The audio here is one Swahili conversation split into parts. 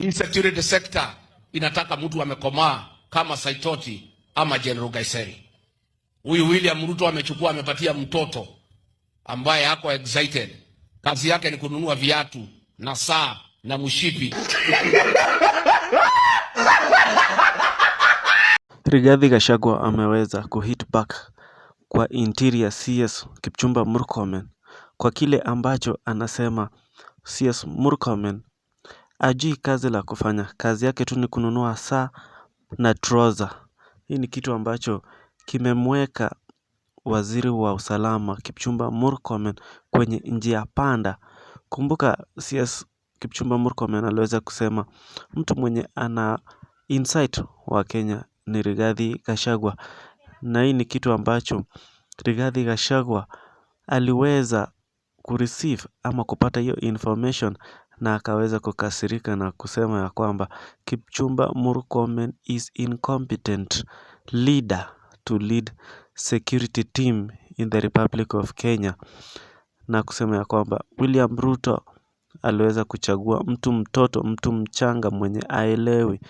Hii security sector inataka mtu amekomaa kama Saitoti ama General Nkaissery. Huyu William Ruto amechukua, amepatia mtoto ambaye ako excited. Kazi yake ni kununua viatu na saa na mshipi. Rigathi Gachagua ameweza kuhit back kwa Interior CS Kipchumba Murkomen kwa kile ambacho anasema CS Murkomen hajui kazi la kufanya, kazi yake tu ni kununua saa na trouser. Hii ni kitu ambacho kimemweka waziri wa usalama Kipchumba Murkomen kwenye njia panda. Kumbuka CS Kipchumba Murkomen aliweza kusema mtu mwenye ana insight wa Kenya ni Rigathi Gachagua, na hii ni kitu ambacho Rigathi Gachagua aliweza kureceive ama kupata hiyo information na akaweza kukasirika na kusema ya kwamba Kipchumba Murkomen is incompetent leader to lead security team in the Republic of Kenya, na kusema ya kwamba William Ruto aliweza kuchagua mtu mtoto, mtu mchanga mwenye haelewi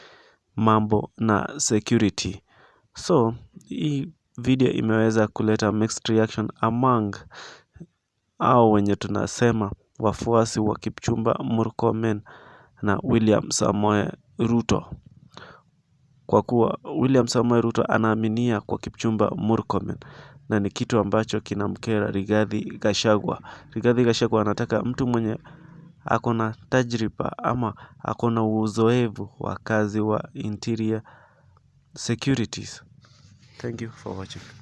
mambo na security. So hii video imeweza kuleta mixed reaction among hao wenye tunasema wafuasi wa Kipchumba Murkomen na William Samoei Ruto, kwa kuwa William Samoei Ruto anaaminia kwa Kipchumba Murkomen na ni kitu ambacho kinamkera Rigathi Gachagua. Rigathi Gachagua anataka mtu mwenye ako na tajriba ama ako na uzoefu wa kazi wa interior securities. Thank you for watching.